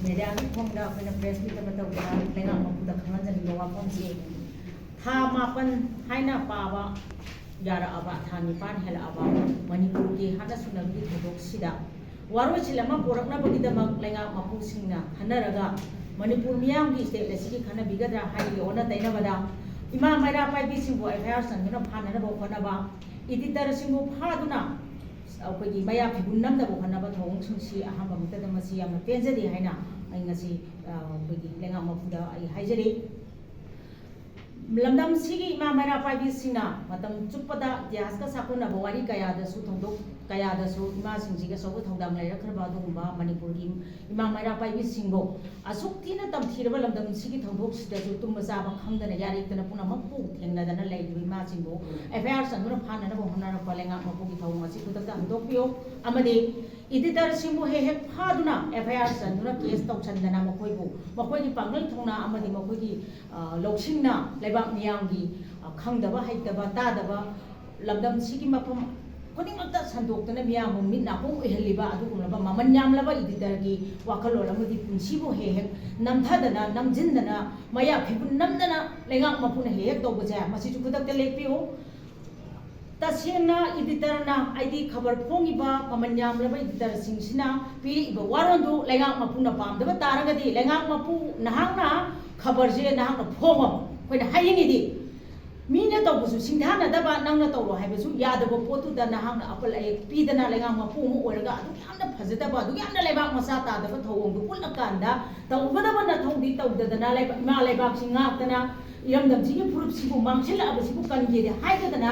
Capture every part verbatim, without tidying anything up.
ꯃꯦꯗꯤꯌꯥꯒꯤ ꯈꯣꯡꯗ ꯑꯩꯈꯣꯏꯅ ꯄ꯭ꯔꯦꯁ ꯃꯤꯠ ꯑꯃ ꯇꯧꯗꯅ ꯂꯩꯉꯥꯛ ꯃꯄꯨꯗ ꯈꯪꯍꯟꯖꯅꯤꯡꯕ ꯋꯥꯐꯝꯁꯦ, ꯊꯥ ꯃꯥꯄꯟ ꯍꯥꯏꯅ ꯄꯥꯕ ꯌꯥꯔꯛꯑꯕ, ꯊꯥ ꯅꯤꯄꯥꯟ ꯍꯦꯜꯂꯛꯑꯕ ꯃꯅꯤꯄꯨꯔꯒꯤ ꯍꯥꯠꯅ ꯁꯨꯅꯕꯒꯤ ꯊꯧꯗꯣꯛꯁꯤꯗ ꯋꯥꯔꯣꯏꯁꯤꯟ ꯑꯃ ꯄꯨꯔꯛꯅꯕꯒꯤꯗꯃꯛ ꯂꯩꯉꯥꯛ ꯃꯄꯨꯁꯤꯡꯅ ꯈꯟꯅꯔꯒ ꯃꯅꯤꯄꯨꯔ ꯃꯤꯌꯥꯝꯒꯤ ꯁ꯭ꯇꯦꯠ ꯑꯁꯤꯒꯤ ꯈꯟꯅꯕꯤꯒꯗ꯭ꯔꯥ ꯍꯥꯏꯔꯒ ꯑꯣꯟꯅ ꯇꯩꯅꯕꯗ ꯏꯃꯥ ꯃꯩꯔꯥ ꯄꯥꯏꯕꯤꯁꯤꯡꯕꯨ ꯑꯦꯐ ꯑꯥꯏ ꯑꯥꯔ ꯆꯟꯗꯨꯅ ꯐꯥꯅꯅꯕ ꯍꯣꯠꯅꯕ, ꯏꯗꯤꯇꯔꯁꯤꯡꯕꯨ ꯐꯥꯗꯨꯅ ꯑꯩꯈꯣꯏꯒꯤ ꯃꯌꯥ ꯐꯤꯕꯨꯟ ꯅꯝꯅꯕ ꯍꯣꯠꯅꯕ ꯊꯧꯑꯣꯡꯁꯤꯡꯁꯤ ꯑꯍꯥꯟꯕ ꯃꯛꯇꯗ ꯃꯁꯤ ꯌꯥꯝꯅ ꯄꯦꯟꯖꯗꯦ ꯍꯥꯏꯅ ꯑꯩ ꯉꯁꯤ, ꯑ, ꯑꯩꯈꯣꯏꯒꯤ ꯂꯩꯉꯥꯛ ꯃꯄꯨꯗ ꯑꯩ ꯍꯥꯏꯖꯔꯤ꯫ ꯂꯝꯗꯝꯁꯤꯒꯤ ꯏꯃꯥ ꯃꯩꯔꯥ ꯄꯥꯏꯕꯤꯁꯤꯡꯅ ꯃꯇꯝ ꯆꯨꯞꯄꯗ ꯏꯇꯤꯍꯥꯁꯀ ꯁꯥꯒꯣꯟꯅꯕ ꯋꯥꯔꯤ ꯀꯌꯥꯗꯁꯨ, ꯊꯧꯗꯣꯛ ꯀꯌꯥꯗꯁꯨ ꯏꯃꯥꯁꯤꯡꯁꯤꯒꯤ ꯑꯆꯧꯕ ꯊꯧꯗꯥꯡ ꯂꯩꯔꯛꯈ꯭ꯔꯕ ꯑꯗꯨꯒꯨꯝꯕ ꯃꯅꯤꯄꯨꯔꯒꯤ ꯏꯃꯥ ꯃꯩꯔꯥ ꯄꯥꯏꯕꯤꯁꯤꯡꯕꯨ ꯑꯁꯨꯛ ꯊꯤꯅ ꯇꯝꯊꯤꯔꯕ ꯂꯝꯗꯝꯁꯤꯒꯤ ꯊꯧꯗꯣꯛꯁꯤꯗꯁꯨ ꯇꯨꯝꯕ ꯆꯥꯕ ꯈꯪꯗꯅ ꯌꯥꯔꯦꯛꯇꯅ ꯄꯨꯝꯅꯃꯛꯄꯨ ꯊꯦꯡꯅꯗꯅ ꯂꯩꯔꯤꯕ ꯏꯃꯥꯁꯤꯡꯕꯨ ꯑꯦꯐ ꯑꯥꯏ ꯑꯥꯔ ꯆꯟꯗꯨꯅ ꯐꯥꯅꯅꯕ ꯍꯣꯠꯅꯔꯛꯄ ꯂꯩꯉꯥꯛ ꯃꯄꯨꯒꯤ ꯊꯧꯑꯣꯡ ꯑꯁꯤ ꯈꯨꯗꯛꯇ ꯍꯟꯗꯣꯛꯄꯤꯌꯨ꯫ ꯑꯃꯗꯤ ꯏꯗꯤꯇꯔꯁꯤꯡꯕꯨ ꯍꯦꯛ ꯍꯦꯛ ꯐꯥꯗꯨꯅ ꯑꯦꯐ ꯑꯥꯏ ꯑꯥꯔ ꯆꯟꯗꯨꯅ ꯀꯦꯁ ꯇꯧꯁꯟꯗꯅ ꯃꯈꯣꯏꯕꯨ ꯃꯈꯣꯏꯒꯤ ꯄꯥꯡꯒꯜ ꯊꯧꯅꯥ ꯑꯃꯗꯤ ꯃꯈꯣꯏꯒꯤ, ꯑ, ꯂꯧꯁꯤꯡꯅ ꯂꯩꯕꯥꯛ ꯃꯤꯌꯥꯝꯒꯤ, ꯑ, ꯈꯪꯗꯕ ꯍꯩꯇꯕ ꯇꯥꯗꯕ ꯂꯝꯗꯝꯁꯤꯒꯤ ꯃꯐꯝ ꯈꯨꯗꯤꯡꯃꯛꯇ ꯁꯟꯗꯣꯛꯇꯨꯅ ꯃꯤꯌꯥꯝꯕꯨ ꯃꯤꯠ ꯅꯥꯀꯣꯡ ꯑꯣꯏꯍꯜꯂꯤꯕ ꯑꯗꯨꯒꯨꯝꯂꯕ ꯃꯃꯜ ꯌꯥꯝꯂꯕ ꯏꯗꯤꯇꯔꯒꯤ ꯋꯥꯈꯜꯂꯣꯟ ꯑꯃꯗꯤ ꯄꯨꯟꯁꯤꯕꯨ ꯍꯦꯛ ꯍꯦꯛ ꯅꯝꯊꯗꯅ, ꯅꯝꯖꯤꯟꯗꯅ, ꯃꯌꯥ ꯐꯤꯕꯨꯟ ꯅꯝꯗꯅ ꯂꯩꯉꯥꯛ ꯃꯄꯨꯅ ꯍꯦꯛ ꯍꯦꯛ ꯇꯧꯕꯁꯦ, ꯃꯁꯤꯁꯨ ꯈꯨꯗꯛꯇ ꯂꯦꯞꯄꯤꯌꯨ꯫ ꯇꯁꯦꯡꯅ ꯏꯗꯤꯇꯔꯅ, ꯍꯥꯏꯗꯤ ꯈꯕꯔ ꯐꯣꯡꯉꯤꯕ ꯃꯃꯜ ꯌꯥꯝꯂꯕ ꯏꯗꯤꯇꯔꯁꯤꯡꯁꯤꯅ ꯄꯤꯔꯛꯏꯕ ꯋꯥꯔꯣꯜꯗꯨ ꯂꯩꯉꯥꯛ ꯃꯄꯨꯅ ꯄꯥꯝꯗꯕ ꯇꯥꯔꯒꯗꯤ, ꯂꯩꯉꯥꯛ ꯃꯄꯨ, ꯅꯍꯥꯛꯅ ꯈꯕꯔꯁꯦ ꯅꯍꯥꯛꯅ ꯐꯣꯡꯉꯣ꯫ ꯑꯩꯈꯣꯏꯅ ꯍꯥꯏꯅꯤꯡꯉꯤꯗꯤ, ꯃꯤꯅ ꯇꯧꯕꯁꯨ ꯁꯤꯡꯊꯥꯅꯗꯕ, ꯅꯪꯅ ꯇꯧꯔꯣ ꯍꯥꯏꯕꯁꯨ ꯌꯥꯗꯕ ꯄꯣꯠꯇꯨꯗ ꯅꯍꯥꯛꯅ ꯑꯄꯜ ꯑꯌꯦꯛ ꯄꯤꯗꯅ ꯂꯩꯉꯥꯛ ꯃꯄꯨ ꯑꯃ ꯑꯣꯏꯔꯒ ꯑꯗꯨꯛ ꯌꯥꯝꯅ ꯐꯖꯗꯕ, ꯑꯗꯨꯛ ꯌꯥꯝꯅ ꯂꯩꯕꯥꯛ ꯃꯆꯥ ꯇꯥꯗꯕ ꯊꯧꯑꯣꯡꯗꯨ ꯎꯠꯂꯀꯥꯟꯗ, ꯇꯧꯒꯗꯕ ꯅꯊꯧꯗꯤ ꯇꯧꯗꯗꯅ, ꯂꯩꯕꯥꯛ, ꯏꯃꯥ ꯂꯩꯕꯥꯛꯁꯤ ꯉꯥꯛꯇꯅ, ꯏꯔꯝꯗꯝꯁꯤꯒꯤ ꯐꯨꯔꯨꯞꯁꯤꯕꯨ ꯃꯥꯡꯁꯤꯜꯂꯛꯑꯕꯁꯤꯕꯨ ꯀꯟꯒꯦꯗꯤ ꯍꯥꯏꯗꯗꯅ,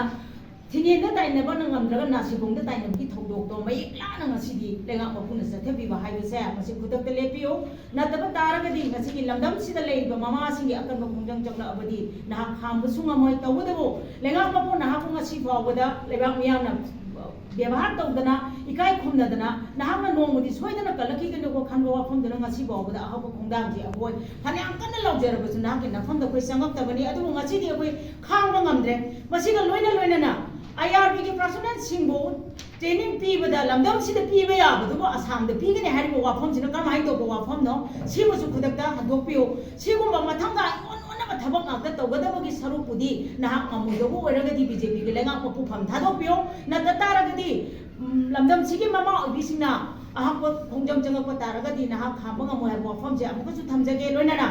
ꯊꯤꯡꯉꯦꯟꯗ ꯇꯥꯏꯅꯕꯅ ꯉꯝꯗ꯭ꯔꯒ ꯅꯥꯁꯤꯕꯣꯡꯗ ꯇꯥꯏꯅꯕꯒꯤ ꯊꯧꯗꯣꯛꯇꯣ ꯃꯌꯦꯛ ꯂꯥꯅ ꯉꯁꯤꯗꯤ ꯂꯩꯉꯥꯛ ꯃꯄꯨꯅ ꯆꯠꯊꯕꯤꯕ ꯍꯥꯏꯕꯁꯦ ꯃꯁꯤ ꯈꯨꯗꯛꯇ ꯂꯦꯞꯄꯤꯌꯨ꯫ ꯅꯠꯇꯕ ꯇꯥꯔꯒꯗꯤ ꯉꯁꯤꯒꯤ ꯂꯝꯗꯝꯁꯤꯗ ꯂꯩꯔꯤꯕ ꯃꯃꯥꯁꯤꯡꯒꯤ ꯑꯀꯟꯕ ꯈꯣꯡꯖꯪ ꯆꯪꯂꯛꯑꯕꯗꯤ ꯅꯍꯥꯛ ꯈꯥꯝꯕꯁꯨ ꯉꯝꯃꯣꯏ꯫ ꯇꯧꯕꯇꯕꯨ ꯂꯩꯉꯥꯛ ꯃꯄꯨ ꯅꯍꯥꯛꯄꯨ ꯉꯁꯤ ꯐꯥꯎꯕꯗ ꯂꯩꯕꯥꯛ ꯃꯤꯌꯥꯝꯅ ꯕꯦꯕꯥꯔ ꯇꯧꯗꯅ, ꯏꯀꯥꯏ ꯈꯨꯝꯅꯗꯅ ꯅꯍꯥꯛꯅ ꯅꯣꯡꯃꯗꯤ ꯁꯣꯏꯗꯅ ꯀꯜꯂꯛꯈꯤꯒꯅꯤꯀꯣ ꯈꯟꯕ ꯋꯥꯐꯝꯗꯨꯅ ꯉꯁꯤ ꯐꯥꯎꯕꯗ ꯑꯍꯧꯕ ꯈꯣꯡꯗꯥꯡꯁꯤ ꯑꯩꯈꯣꯏ ꯐꯅꯌꯥꯝ ꯀꯟꯅ ꯂꯥꯎꯖꯔꯕꯁꯨ ꯅꯍꯥꯛꯀꯤ ꯅꯐꯝꯗ ꯑꯩꯈꯣꯏ ꯆꯪꯉꯛꯇꯕꯅꯤ꯫ ꯑꯗꯨꯕꯨ ꯉꯁꯤꯗꯤ ꯑꯩꯈꯣꯏ ꯈꯥꯡꯕ ꯉꯝꯗ꯭ꯔꯦ꯫ ꯃꯁꯤꯒ ꯂꯣꯏꯅ ꯂꯣꯏꯅꯅ ꯑꯥꯏ ꯑꯥꯔ ꯕꯤꯒꯤ ꯄꯔꯁꯣꯅꯦꯜꯁꯤꯡꯕꯨ ꯇ꯭ꯔꯦꯅꯤꯡ ꯄꯤꯕꯗ ꯂꯝꯗꯝꯁꯤꯗ ꯄꯤꯕ ꯌꯥꯕꯗꯨꯕꯨ ꯑꯁꯥꯝꯗ ꯄꯤꯒꯅꯤ ꯍꯥꯏꯔꯤꯕ ꯋꯥꯐꯝꯁꯤꯅ ꯀꯔꯝꯍꯥꯏꯅ ꯇꯧꯕ ꯋꯥꯐꯝꯅꯣ? ꯁꯤꯃꯁꯨ ꯈꯨꯗꯛꯇ ꯍꯟꯗꯣꯛꯄꯤꯌꯨ꯫ ꯁꯤꯒꯨꯝꯕ ꯃꯊꯪꯗ ꯑꯩꯉꯣꯟ ꯑꯣꯟꯅꯕ ꯊꯕꯛ ꯉꯥꯛꯇ ꯇꯧꯒꯗꯕꯒꯤ ꯁꯔꯨꯛꯄꯨꯗꯤ ꯅꯍꯥꯛ ꯉꯝꯃꯣꯏꯗꯧꯕ ꯑꯣꯏꯔꯒꯗꯤ ꯕꯤ ꯖꯦ ꯄꯤꯒꯤ ꯂꯩꯉꯥꯛ ꯃꯄꯨ ꯐꯝ ꯊꯥꯗꯣꯛꯄꯤꯌꯨ꯫ ꯅꯠꯇ ꯇꯥꯔꯒꯗꯤ, ꯎꯝ, ꯂꯝꯗꯝꯁꯤꯒꯤ ꯃꯃꯥ ꯑꯣꯏꯕꯤꯁꯤꯡꯅ ꯑꯍꯥꯛꯄ ꯈꯣꯡꯖꯪ ꯆꯪꯉꯛꯄ ꯇꯥꯔꯒꯗꯤ ꯅꯍꯥꯛ ꯈꯥꯝꯕ ꯉꯝꯃꯣꯏ ꯍꯥꯏꯕ ꯋꯥꯐꯝꯁꯦ ꯑꯃꯨꯛꯀꯁꯨ ꯊꯝꯖꯒꯦ꯫ ꯂꯣꯏꯅꯅ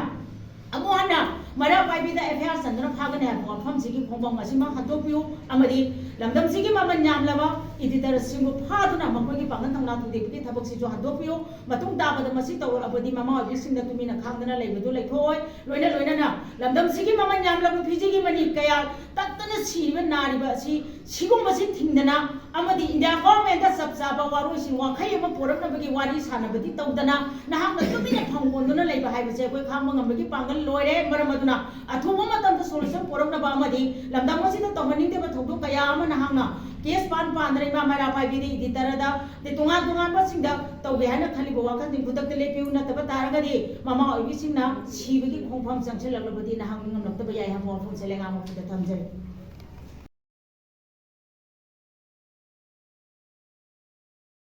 ꯑꯃꯨꯛ ꯍꯟꯅ ꯃꯩꯔꯥ ꯄꯥꯏꯕꯤꯗ ꯑꯦꯐ ꯑꯥꯏ ꯑꯥꯔ ꯆꯟꯗꯨꯅ ꯐꯥꯒꯅꯤ ꯍꯥꯏꯕ ꯋꯥꯐꯝꯁꯤꯒꯤ ꯈꯣꯡꯕꯪ ꯑꯁꯤꯃꯛ ꯍꯟꯗꯣꯛꯄꯤꯌꯨ꯫ ꯑꯃꯗꯤ ꯂꯝꯗꯝꯁꯤꯒꯤ ꯃꯃꯜ ꯌꯥꯝꯂꯕ ꯏꯗꯤꯇꯔꯁꯤꯡꯕꯨ ꯐꯥꯗꯨꯅ ꯃꯈꯣꯏꯒꯤ ꯄꯥꯡꯒꯜ ꯊꯧꯅꯥ ꯊꯨꯗꯦꯛꯄꯒꯤ ꯊꯕꯛꯁꯤꯁꯨ ꯍꯟꯗꯣꯛꯄꯤꯌꯨ꯫ ꯃꯇꯨꯡ ꯇꯥꯕꯗ ꯃꯁꯤ ꯇꯧꯔꯛꯂꯕꯗꯤ ꯃꯃꯥ ꯑꯣꯏꯕꯤꯁꯤꯡꯅ ꯇꯨꯃꯤꯟꯅ ꯈꯥꯡꯗꯅ ꯂꯩꯕꯗꯨ ꯂꯩꯊꯣꯛꯑꯣꯏ꯫ ꯂꯣꯏꯅ ꯂꯣꯏꯅꯅ ꯂꯝꯗꯝꯁꯤꯒꯤ ꯃꯃꯜ ꯌꯥꯝꯂꯕ ꯐꯤꯖꯤꯒꯤ ꯃꯅꯤ ꯀꯌꯥ ꯇꯠꯇꯅ ꯁꯤꯔꯤꯕ ꯅꯥꯔꯤꯕ ꯑꯁꯤ ꯁꯤꯒꯨꯝꯕꯁꯤ ꯊꯤꯡꯗꯅ ꯑꯃꯗꯤ ꯏꯟꯗꯤꯌꯥ ꯒꯣꯔꯃꯦꯟꯗ ꯆꯞ ꯆꯥꯕ ꯋꯥꯔꯣꯏꯁꯤꯟ ꯋꯥꯈꯩ ꯑꯃ ꯄꯨꯔꯛꯅꯕꯒꯤ ꯋꯥꯔꯤ ꯁꯥꯟꯅꯕꯗꯤ ꯇꯧꯗꯅ ꯅꯍꯥꯛꯅ ꯇꯨꯃꯤꯟꯅ ꯐꯝ ꯀꯣꯟꯗꯨꯅ ꯂꯩꯕ ꯍꯥꯏꯕꯁꯦ ꯑꯩꯈꯣꯏ ꯈꯥꯡꯕ ꯉꯝꯕꯒꯤ ꯄꯥꯡꯒꯜ ꯂꯣꯏꯔꯦ꯫ ꯃꯔꯝ ꯑꯗꯨꯅ ꯑꯊꯨꯕ ꯃꯇꯝꯗ ꯁꯣꯂꯨꯁꯟ ꯄꯨꯔꯛꯅꯕ ꯑꯃꯗꯤ ꯂꯝꯗꯝ ꯑꯁꯤꯗ ꯇꯧꯍꯟꯅꯤꯡꯗꯕ ꯊꯧꯗꯣꯛ ꯀꯌꯥ ꯑꯃ ꯅꯍꯥꯛꯅ ꯀꯦꯁ ꯄꯥꯟ ꯄꯥꯟꯗꯅ ꯏꯃꯥ ꯃꯩꯔꯥ ꯄꯥꯏꯕꯤꯗ ꯏꯗꯤꯇꯔꯗ ꯑꯗꯩ ꯇꯣꯉꯥꯟ ꯇꯣꯉꯥꯟꯕꯁꯤꯡꯗ ꯇꯧꯒꯦ ꯍꯥꯏꯅ ꯈꯜꯂꯤꯕ ꯋꯥꯈꯜꯁꯤꯡ ꯈꯨꯗꯛꯇ ꯂꯦꯞꯄꯤꯌꯨ꯫ ꯅꯠꯇꯕ ꯇꯥꯔꯒꯗꯤ ꯃꯃꯥ ꯑꯣꯏꯕꯤꯁꯤꯡꯅ ꯁꯤꯕꯒꯤ ꯈꯣꯡꯐꯝ ꯆꯪꯁꯤꯜꯂꯛꯂꯕꯗꯤ ꯅꯍꯥꯛ ꯅꯤꯡꯉꯝꯂꯛꯇꯕ ꯌꯥꯏ ꯍꯥꯏꯕ ꯋꯥꯐꯝꯁꯦ ꯂꯩꯉꯥꯛ ꯃꯐꯝꯗ ꯊꯝꯖꯔꯤ꯫